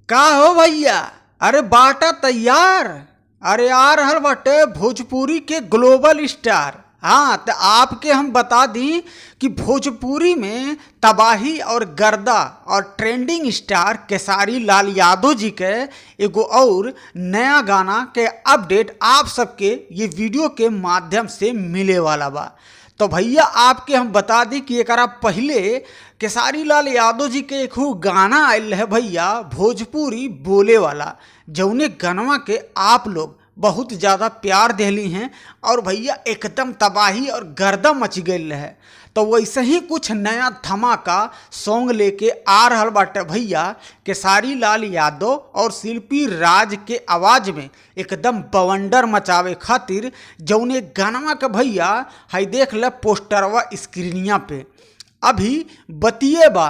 का हो भैया, अरे बाटा तैयार। अरे आ रहल बाटे भोजपुरी के ग्लोबल स्टार। हाँ, तो आपके हम बता दी कि भोजपुरी में तबाही और गर्दा और ट्रेंडिंग स्टार केसारी लाल यादव जी के एगो और नया गाना के अपडेट आप सबके ये वीडियो के माध्यम से मिले वाला बा। तो भैया आपके हम बता दी कि एकरा पहले केसारी लाल यादव जी के एक गाना आयल है भैया भोजपुरी बोले वाला, जौने गनवा के आप लोग बहुत ज़्यादा प्यार देली हैं और भैया एकदम तबाही और गर्दा मच गई है। तो वैसे ही कुछ नया धमाका सॉन्ग लेके आ रहल बाटे भैया केसारी लाल यादव और शिल्पी राज के आवाज़ में एकदम बवंडर मचावे खातिर, जौने गानवा के भैया हई देख ले पोस्टरवा स्क्रीनिया पे अभी बतिए बा।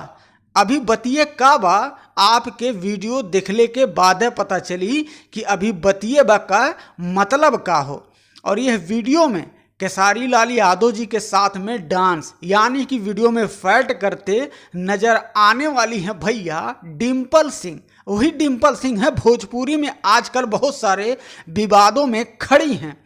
अभी बतिए का बा, आपके वीडियो देखले के बाद पता चली कि अभी बतिए बा का मतलब का हो। और यह वीडियो में केसारी लाल यादव जी के साथ में डांस यानी कि वीडियो में फाइट करते नज़र आने वाली हैं भैया डिम्पल सिंह। वही डिम्पल सिंह है भोजपुरी में आजकल बहुत सारे विवादों में खड़ी हैं।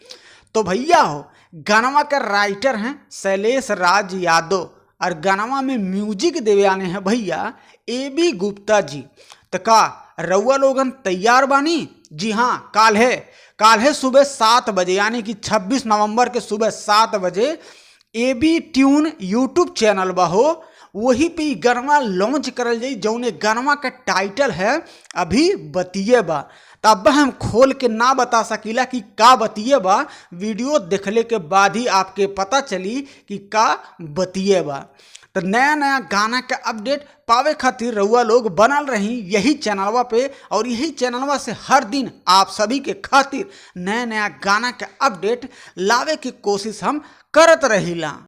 तो भैया हो गानवा के राइटर हैं शैलेश राज यादव और गानवा में म्यूजिक देवे आने हैं भैया ए बी गुप्ता जी। तो का रउआ लोगन तैयार बानी? जी हाँ, काल है सुबह 7 बजे यानी कि 26 नवंबर के सुबह 7 बजे A B tune YouTube channel बा हो, वही पे ई गानवा लॉन्च करल जाई, जौने गानवा का टाइटल है अभी बतिए बा। तब हम खोल के ना बता सकीला कि का बतिए बा, वीडियो देखले के बाद ही आपके पता चली कि का बतिए बा। तो नया नया गाना के अपडेट पावे खातिर रउआ लोग बनल रही यही चैनलवा पे, और यही चैनलवा से हर दिन आप सभी के खातिर नया नया गाना के अपडेट लावे की कोशिश हम करत रहीला।